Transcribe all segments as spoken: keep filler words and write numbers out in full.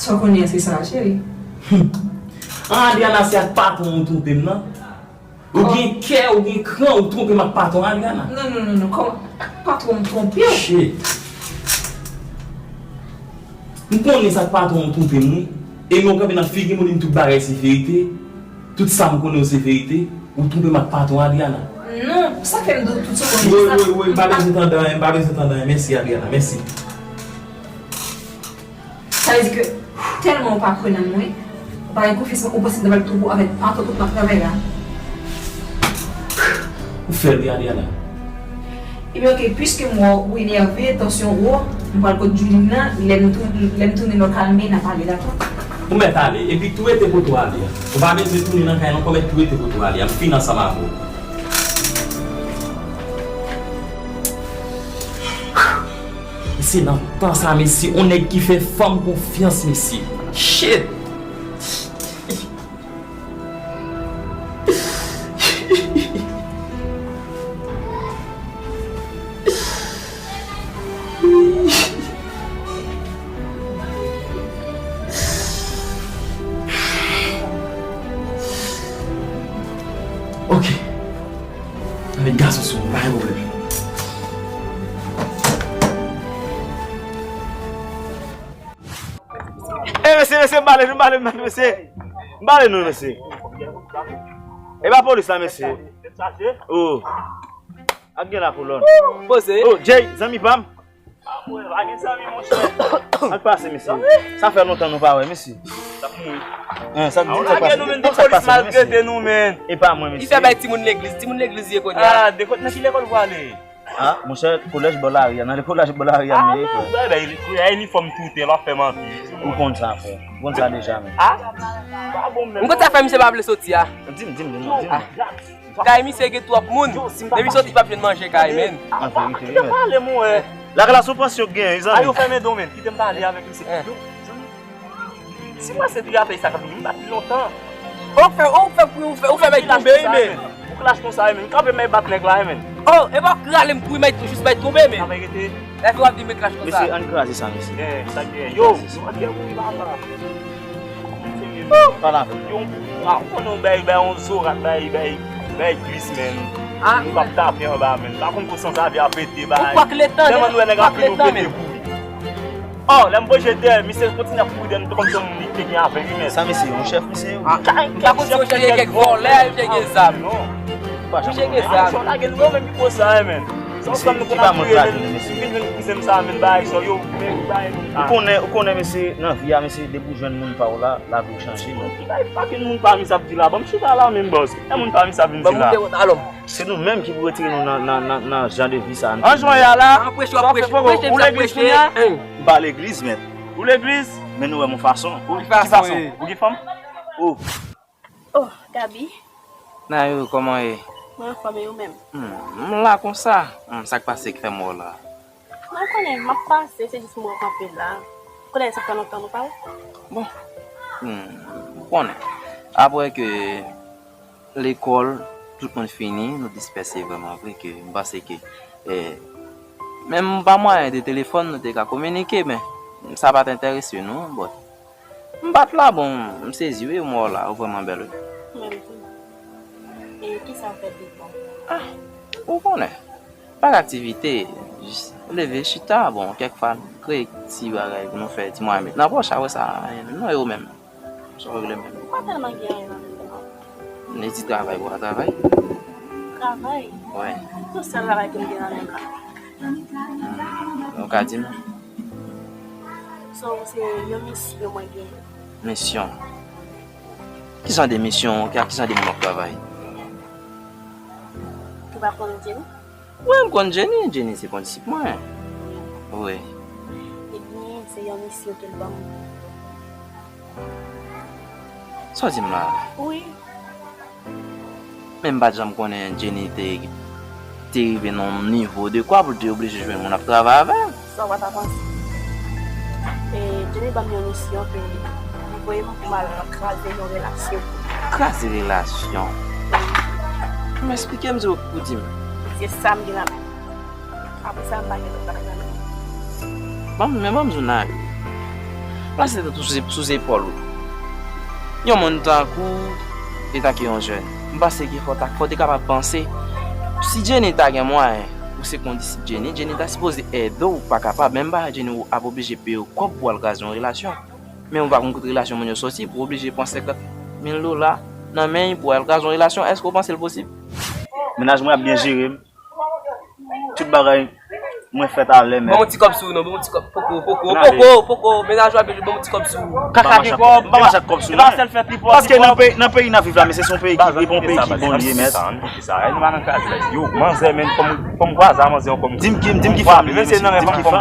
Sa w konnen an se sa, cheri. An, Adriana, se ak patwon ou twonpe m nan. Ou gen kè, ou gen kran, ou twonpe m ak patwon Adriana. Non, non, non, non. Kòman ak patwon m twonpe w? Shit. M konnen se ak patwon ou twonpe m, wi. E men ou kanpe nan figi m, ou di m tout bagay se verite. Tout sa m konnen yo se verite. Ou twonpe m ak patwon Adriana. Non, sa fè m di w tout sa w konnen. Wi, wi, wi, m pa bezwen tande anyen, m pa bezwen tande anyen. Mèsi, Adriana, mèsi. Sa vle di ke tèlman ou pa kwè nan mwen, ou pa gen konfyans, ou panse m ta pral twonpe w avèk patwon kote m ap travay la? Ou fè l wi, Adriana. Ebyen, oke, piske m wè w enève, tansyon wo, m pral kot Julie nan, lè m tou-, lè m tounen, lè w kalme, n a pale, dakò? Ou mèt ale, epi tou rete kote w ale a. Ou pa bezwen tounen nan kay la ankò, mèt tou rete kote w ale a. M fin ansanm avè w. Mesye, nan tan sa, mesye, on nèg ki fè fanm konfyans, mesye. Shit! Ok. Ann met gason sou mwen, pa gen pwoblèm. E mesye, mesye, m pale nou, m pale nou, mesye. M pale nou, mesye. E pa polis la, mesye. Oh. Ak gen la kolòn. Poze. Oh, Jay, zanmi pa m. Ah, mwen pa gen zanmi, monchè. Sa k pase, mesye? Sa fè lontan nou pa wè, mesye. Sa k mouri. Hein, sa k di, sa k pase? Lage nou, men, de polis maltrete nou, men. E pa mwen, mesye. Li fè bay timoun legliz. Timoun legliz ye kounye a. Ah, de kot, nan ki lekòl ou ale? Ah, monchè, kolèj bò lari a. Nan kolèj bò lari a, m ye, frè. Ah, bay, bay, bay, bay, inifòm tou tè, w ap fè manti. Ou konn sa, frè. Ou konn sa deja, men. Ah, pa bon, men. M konn sa fè misye pa vle soti a. Di m, di m, di m, di m. Kay misye gen twòp moun. Depi soti, pa p jwenn manje kay, men. An verite, wi, men. Pale, mon frè. Lakay la, se yon pansyon k genyen, wi, zanmi. Ayo, fèmen don, men. Kite m pale avèk misye. Si mwen se trapèy sa k ap vini, m bat li lontan. Ou fè, ou fè, ou fè, ou fè bay tonbe, wi, men. Ou klache konsa, wi, men. Kanpe, men, bat nèg la, wi, men. Oh, e pa w k rale m kou, men, jis bay tonbe, men. Sa pa rete. Lè fi w ap di m krache konsa. Mesye, ann kraze sa, mesye. Eh, sa k gen? Yo, nou pa t gen kouri, papa. Pale avè m. Yo, ah, ou konnen yon bay, bay yon zorat, bay, bay, bay glis, men. Ah. Nou p ap tape anba, men. Pa konn pou sanzave a pete, bay. Ou kwak letan, tèlman nou wè nèg ap vin, nou pete kouri. Oh, lè m voye je dèyè, misye kontinye ap kouri dèyè nou, kòmsi yon moun li te gen avè li, men. Sa, mesye, yon chèf, mesye. Ah, m pa konn si yon chèf, gen kèk vòlè, gen zam. Non. Misye gen zam. Aksyon lage nou, yo menm ki gwo sa, men. Mesye, ki pa mwen plage nou, mesye. Vin jwenn kouzen m sa, men, bay sa, yo, men, bay. Ou konnen, ou konnen, mesye, nan vi a, mesye, depi w jwenn moun pa w la, lavi w chanje, non. Ki bay fucking moun pa mi sa ap di la, ban m chita la, men, bòs. Ki moun pa mi sa vin di la? Ban m moute wot alò. Se nou menm ki pou retire nou nan, nan, nan, nan jan de vi sa a. An jwen ya la. An preche, w ap preche, preche, m ap preche. Ou legliz kounye a? M pa legliz, mèt. Ou legliz? Men nou wè m yon fason. Ou ki fason? Ou gen fanm? Oh. Oh, Gaby. Nayou, kòman w ye? Mwen anfòm, e ou menm? Hmm, m la konsa. Hmm, sa k pase k fè m wè w la? Non, ou konnen, m ap pase, se jis m wè w kanpe la. Konnen sa fè lontan nou pa wè. Bon. Hmm, ou konnen. Apre ke lekòl, tout moun fini, nou dispèse vrèman vre ke m panse ke, eh, menm pa mwayen de telefòn, nou te ka kominike, men sa pa t enterese nou, but M pa t la, bon, m sezi wi, m wè w la, ou vrèman bèl wi. Menm tou. E kisa w fè pi bon? Ah, ou konnen. Pa gen aktivite, jis leve chita, bon, kèk fwa, kreye ti bagay pou nou fè, ti mwayen met nan pòch, apre sa, anyen menm. Non, e ou menm? Sa w regle menm? M pa tèlman gen anyen nan tèt mwen. Ni ti travay pou w travay? Travay? Wi. Se sèl travay ke m gen nan men m la. Hmm, ou ka di m? So, se yon misyon mwen gen. Misyon? Ki jan de misyon? Ki, ak ki jan de moun w ap travay? Ou pa konn Jenny? Wi, m konn Jenny. Jenny se kondisip mwen. Wi. Ebyen, se yon misyon ke l ban mwen. Sa w di m la? Wi. Men m pa t janm konnen Jenny te, te rive nan yon nivo de kwa pou l te oblije jwenn moun ap travay avè l. Sa w pa ta panse? E, Jenny ban m yon misyon ke li voye m pou m al kraze yon relasyon. Kraze relasyon? Wi. Men eksplike m, di w pou di m. Se sa m gen nan men m. Apre sa, m pa gen lòt bagay nan men m. Ban m, men ban m di w nan ri. Plase tèt ou sou, sou zepòl ou. Yon moun tankou, etanke yon jèn, m panse ke fò w ta, fò w te kapab panse, si Jenny ta gen mwayen, ou se kondisip Jenny, Jenny ta sipoze ede w, ou pa kapab, menm pa Jenny ou ap oblije peye w kòb pou w al kraze yon relasyon. Men ou pa konn kote relasyon moun yo soti, pou w oblije pran senkant mil dola nan men l pou w al kraze yon relasyon, èske w panse l posib? Mennaj mwen ap byen jere m. Tout bagay mwen fè talè, men. Ban m yon ti kòb sou ou non, ban m yon ti kòb. Poko, poko, poko, poko. Mennaj ou ap byen jere, ban m yon ti kòb sou ou. Kaka gen kòb. M pa mache ak kòb sou mwen. E pa sèl fè pipòt. Paske nan peyi, nan peyi n ap viv la, men se son peyi ki bon peyi ki bon ye, mèt. Yo, manzè, men, kòm, kòm kwaza, manzè, kòm. Di m ki, di m ki fanm li ye, mesye, di m ki fanm.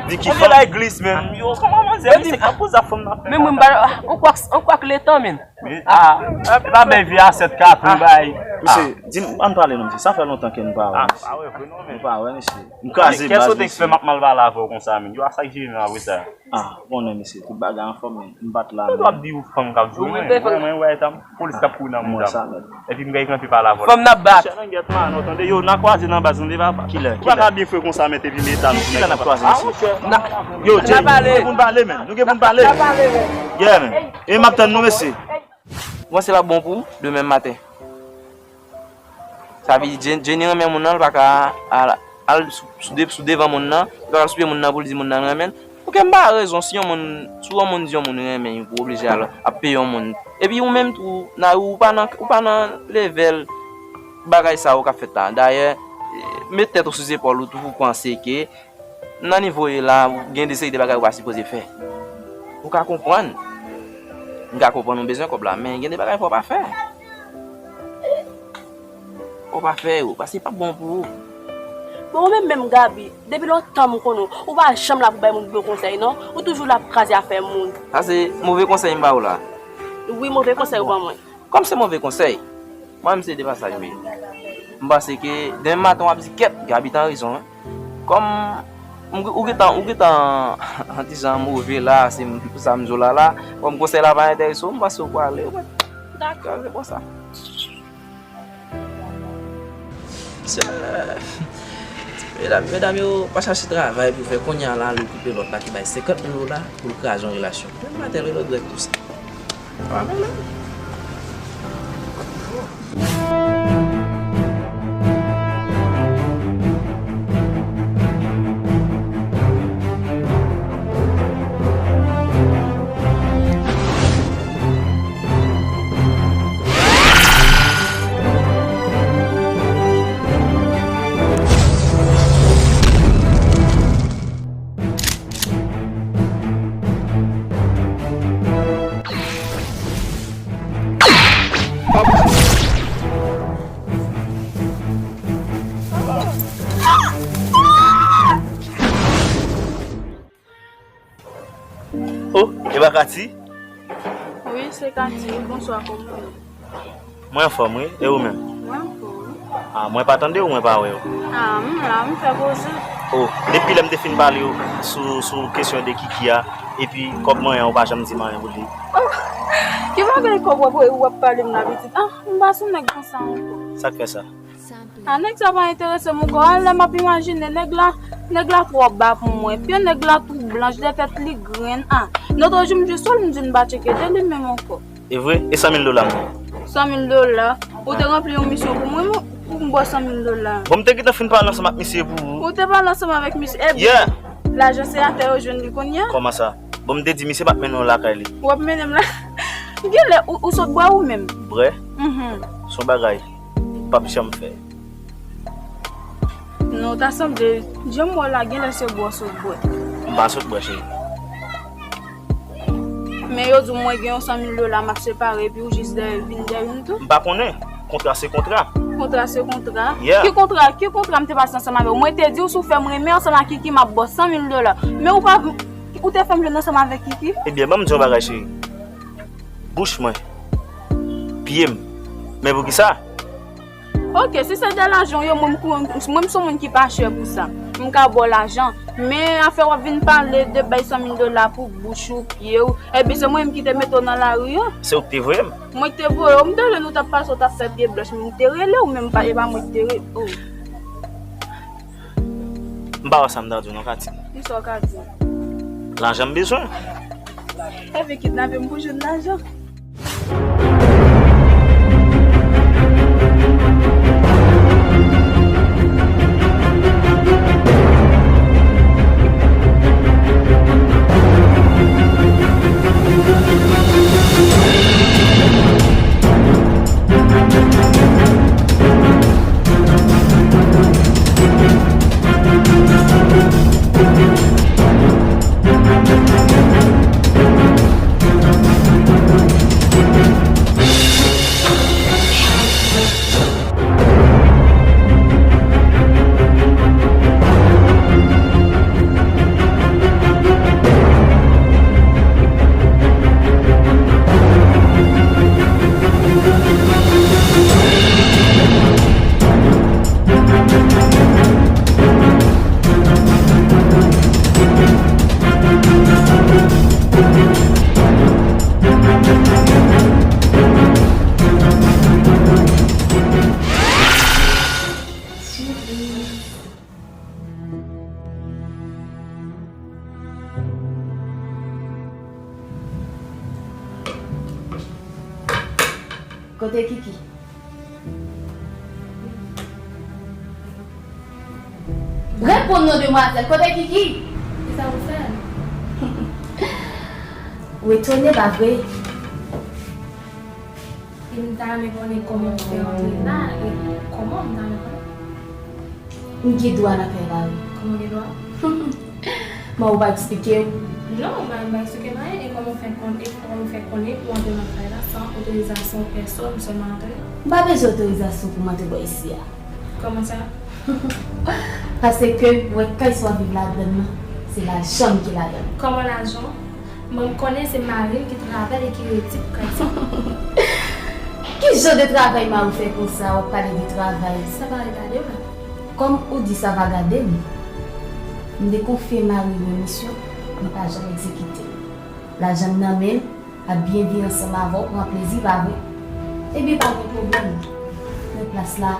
Di ki fanm. Yo, kòman manzè, men se ka poze fanm nan. Men mwen, m pa, on kwak, on kwak letan, men. Ah, pa bay vi a sèt kat, nou bay. Mesye, di m, ann pale non, mesye. Sa fè lontan ke nou pa wè, mesye. Nou pa wè, mesye. M kraze baz, mesye. Kèso te fè m ap mal pale avè w konsa, men? Yo, a sa k jere m apre sa. Ah, konnen, mesye, tout bagay anfòm, men m pa t la, men. Ou ap di ou fanm k ap jwe, mwen, mwen, mwen, wè, tanm, polis k ap kouri nan mouda m. Epi m gade kanpe pale avè w. Fanm nan bat. Chè nan gèt man, non, tande, yo, n a kwaze nan baz, tande, papa. Kilè, kilè? Ou pa ka byen fre konsa, men, epi m eta nou. Kilè n ap kwaze, mesye? Yo, Jay, nou gen pou n pale, men. Nou gen pou n pale. Yeah, men. E m ap tann nou, mesye. Ou panse l ap bon pou ou demen maten? Sa vle di Jen-, Jenny renmen moun nan, l pa ka al, al sou, sou de-, sou devan moun nan, li pa ka al sou pye moun nan pou l di moun nan l renmen l. Oke, m pa rezon si yon moun, si yon moun di yon moun renmen l, pou oblije al ap peye yon moun. Epi ou menm tou, na, ou pa nan, ou pa nan level bagay sa yo k ap fèt la. Dayè, met tèt ou sou zepòl ou tou pou panse ke nan nivo w ye la, ou gen de seri de bagay ou pa sipoze fè. Ou ka konprann. M ka konprann ou bezwen kòb la, men gen de bagay fò w pa fè. Fò w pa fè yo, paske li p ap bon pou ou. Bon, ou menm menm, Gaby, depi lontan m konnen w, ou pa janm la pou bay moun bon konsèy, non. Ou toujou la pou kraze afè moun. Sa se move konsèy m ba ou la. Wi, move konsèy ou ban mwen. Kòm se move konsèy, mwen menm se depasaj m ye. M panse ke demen maten w ap di, "Kèt, Gaby t an rezon, wi." Kòm m, ou gentan, ou gentan an ti jan move la, se m, pou sa m di w la la, kòm konsèy la pa enterese w, m panse w prale, ou mèt kraze bò sa. Se, medam, medam yo pa chache travay pou fè, kounye a la, l okipe lòt la ki bay senkant mil dola pou l kraze yon relasyon. Menm maten, l rele w dirèk tou sa. Pa menm. Oh, e pa Katy? Wi, se Katy. Bonswa, kòman w ye? Mwen anfòm, wi. E ou menm? Mwen anfòm, wi. Ah, mwen pa tande w, mwen pa wè w. Ah, m la, m fè koze. Oh, depi lè m te fin pale w sou, sou kesyon de Kiki a, epi kòb mwen an, ou pa janm di m anyen pou li. Oh, ki bagay kòb w ap, w ap pale m la, pitit? Ah, m pa sou nèg konsa ankò. Sa k fè sa? A, nèg sa pa enterese m ankò. A, lè m ap imajine, nèg la, nèg la twò ba pou mwen. Pye nèg la tou blanch, dètèt li grenn. A, lòt jou m jis wè l, m di m pa tcheke de li menm ankò. E vre? E san mil dola m nan? San mil dola? Ou te ranpli yon misyon pou mwen, pou m ba w san mil dola. Bon, m te gentan fin pale ansanm ak misye pou ou. Ou te pale ansanm avèk misye? Ebyen, lajan senatè yo jwenn li kounye a? Kòman sa? Bon, m te di misye m ap mennen w lakay li. W ap mennen m la? Genlè, ou, ou sot bwè ou menm? Bwè? Mhm. Se yon bagay. P ap janm fè. Non, ta sanble, jan m wè w la, genlè se bwè w sot bwè. M pa sot bwè, cheri. Men yo di w mwen gen yon san mil dola m ap separe, epi w jis dèyè, vin dèyè m tou. M pa konnen. Kontra se kontra. Kontra se kontra? Yeah. Ki kontra, ki kontra m te pase ansanm avè w? Mwen te di w si w fè m renmen ansanm ak Kiki, m ap ba w san mil dola. Men ou pa, ou te fè m jwenn ansanm avèk Kiki? Ebyen, ban m di w yon bagay, cheri. Bouch mwen, pye m. Men poukisa? Oke, si se de lajan w ye, mwen, m kou-, mwen, m se yon moun ki pa chè pou sa. M ka ba w lajan. Men afè w ap vin pale de bay san mil dola pou bouch ou, pye w, ebyen se mwen menm ki te mete w nan lari a. Se ou ki te voye m? Mwen ki te voye w. M te jwenn ou t ap pase, w t ap fè pye blanch, men m te rele w, men m pa, e pa mwen ki te rele w. M pa wè sa m ta di w non, Katy. Kisa w ka di? Lajan m bezwen. Sa vle kidnape m pou jwenn lajan. Kote Kiki? Reponn non, demwazèl. Kote Kiki? Kisa ou fè? Ou etone, pa vre? E m ta renmen konnen kòman w fè antre la, e kòman m ta renmen konnen? M gen dwa nan kay la, wi. Kòman gen dwa? Bon, ou pa eksplike w? Non, m pa, m pa eksplike m anyen. E kòman w fè konn, e kòman w fè konnen ou antre nan kay la san otorizasyon pèsòn, ou sèlman antre? M pa bezwen otorizasyon pou m antre bò isi a. Kòman sa? Paske, wè, kay sa w ap viv ladann nan, se lajan m ki ladann. Kòman lajan? Mwen, m konnen se mari m ki travay e ki redi pou kay sa. Ki jan de travay mari w fè konsa, w ap pale de travay? Sa pa regade w la. Kòm ou di sa pa gade m, m te konfye mari m yon misyon, li pa janm egzekite l. Lajan m nan men l, ap byen viv ansanm avè w, pran plezi, pa vre? Ebyen, pa gen pwoblèm. Nan plas la,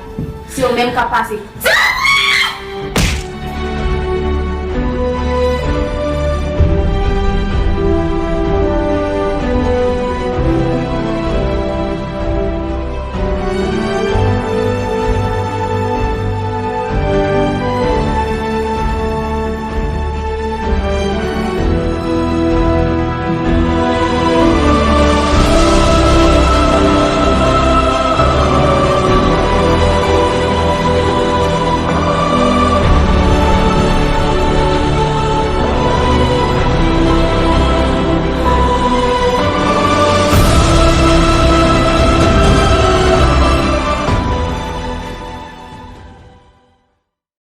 se ou menm k ap pase.